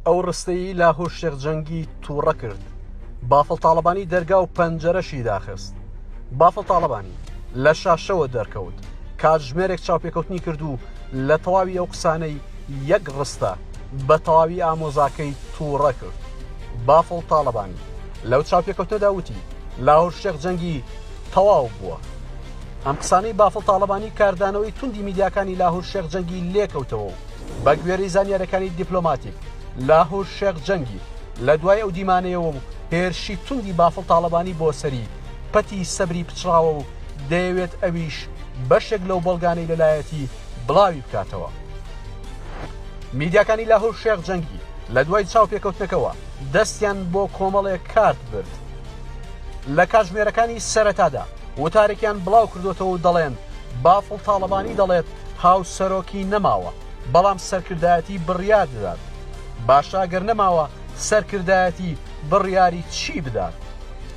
ئەو ڕستەیی لاهور شێخ جەنگی تووڕە کرد، بافڵ تاڵەبانی دەرگا و پەنجەرەشی داخست. بافڵ تاڵەبانی لە شاشەوە دەرکەوت، کاتژمێرێک چاوپێکەوتنی کرد و لە تەواوی ئەو قسانەی یەک ڕستە بە تەواوی ئامۆزاکەی تووڕە کرد. بافڵ تاڵەبانی لەو چاوپێکەوتنەدا وتی، لاهور شێخ جەنگی تەواو بووە. ئەم قسانەی بافڵ تاڵەبانی کاردانەوەی توندی میدیاکانی لاهور شێخ جەنگی لێکەوتەوە و بە گوێرەی زانیارەکانی دیپلۆماتیک، لاهور شێخ جەنگی لە دوای ئەو دیمانەیەوە و هێرشی توندی بافڵ تاڵەبانی بۆ سەری، پەتی سەبری پچڕاوە و دەیەوێت ئەویش بەشێک لەو بەڵگانەی لەلایەتی بڵاوی بکاتەوە. میدیاکانی لاهور شێخ جەنگی لە دوای چاوپێکەوتنەکەوە دەستیان بۆ کۆمەڵێک کارت برد. لە کاتژمێرەکانی سەرەتادا وتارێکیان بڵاو کردوێتەوە و دەڵێن بافڵ تاڵەبانی دەڵێت هاوسەرۆکی نەماوە بەڵام سەرکردایەتی بڕیار دەدات. باشە گەر نەماوە سەرکردایەتی بڕیاری چی بدات؟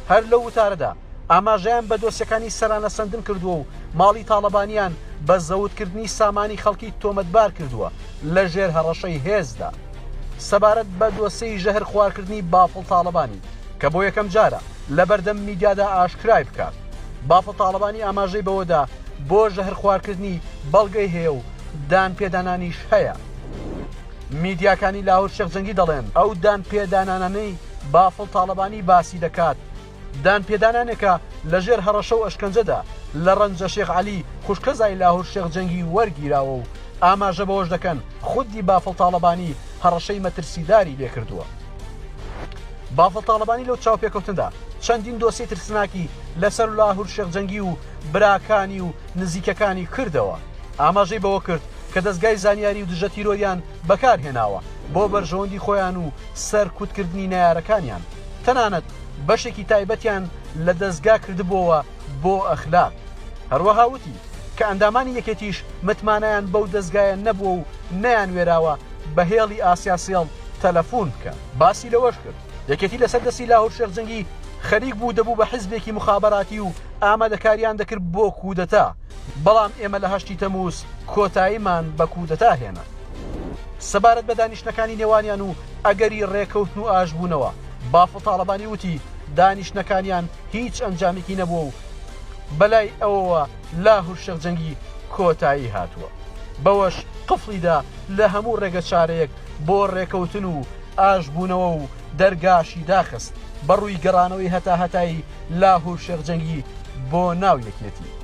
هەر لەو وتارەدا ئاماژەیان بە دۆسیەکانی سەرانەسەندن کردووە و ماڵی تاڵەبانیان بە زەوتکردنی سامانی خەڵکی تۆمەتبار کردووە لە ژێر هەڕەشەی هێزدا. سەبارەت بە دۆسێی ژەهر خوارکردنی بافڵ تاڵەبانی کە بۆ یەکەم جارە لەبەردەم میدیادا ئاشکرای بکات، بافڵ تاڵەبانی ئاماژەی بەوەدا بۆ ژەهرخوارکردنی بەڵگەی هەیە و دانپێدانانیش هەیە. میدیاکانی لاهور شێخ جەنگی دەڵێن، ئەو دانپێدانانانەی بافڵ تاڵەبانی باسی دەکات، دانپێدانانێکە لەژێر هەڕەشە و ئەشکەنجەدا لە ڕەنجە شێخ عەلی خوشکەزای لاهور شێخ جەنگی وەرگیراوە و ئاماژە بەوەش دەکەن خودی بافڵ تاڵەبانی هەڕەشەی مەترسیداری لێکردووە. بافڵ تاڵەبانی لەو چاوپێکەوتندا چەندین دۆسیەی ترسناکی لەسەر لاهور شێخ جەنگی و براکانی و نزیکەکانی کردەوە، ئاماژەی بەوە کرد کە دەزگای زانیاری و دژە تیرۆریان بەکارهێناوە بۆ بەرژەوەندی خۆیان و سەرکوتکردنی نەیارەکانیان، تەنانەت بەشێکی تایبەتیان لە دەزگا کردبۆوە بۆ ئەخلاق. هەروەها وتی کە ئەندامانی یەکێتیش متمانەیان بەو دەزگایە نەبووە و نەیانوێراوە بە هێڵی ئاسیاسێڵ تەلەفون بکەن. باسی لەوەش کرد، یەکێتی لەسەر دەستی لاهور شێخ جەنگی خەریک بوو دەبوو بە حزبێکی موخابەراتی و ئامادەکاریان دەکرد بۆ کودەتا، بەڵام ئێمە لە هەشتی تەمووز کۆتاییمان بە کودەتا هێنا. سەبارەت بە دانیشتنەکانی نێوانیان و ئەگەری رێکەوتن و ئاشتبوونەوە، بافڵ تاڵەبانی وتی، دانیشتنەکانیان هیچ ئەنجامێکی نەبووە و بەلای ئەوەوە لاهور شێخ جەنگی کۆتایی هاتووە. بەوەش قفڵی دا لە هەموو رێگەچارەیەک بۆ رێکەوتن و ئاشتبوونەوە و دەرگاشی داخست بەڕووی گەڕانەوەی هەتاهەتایی لاهور شێخ جەنگی بۆ ناو یەکێتی.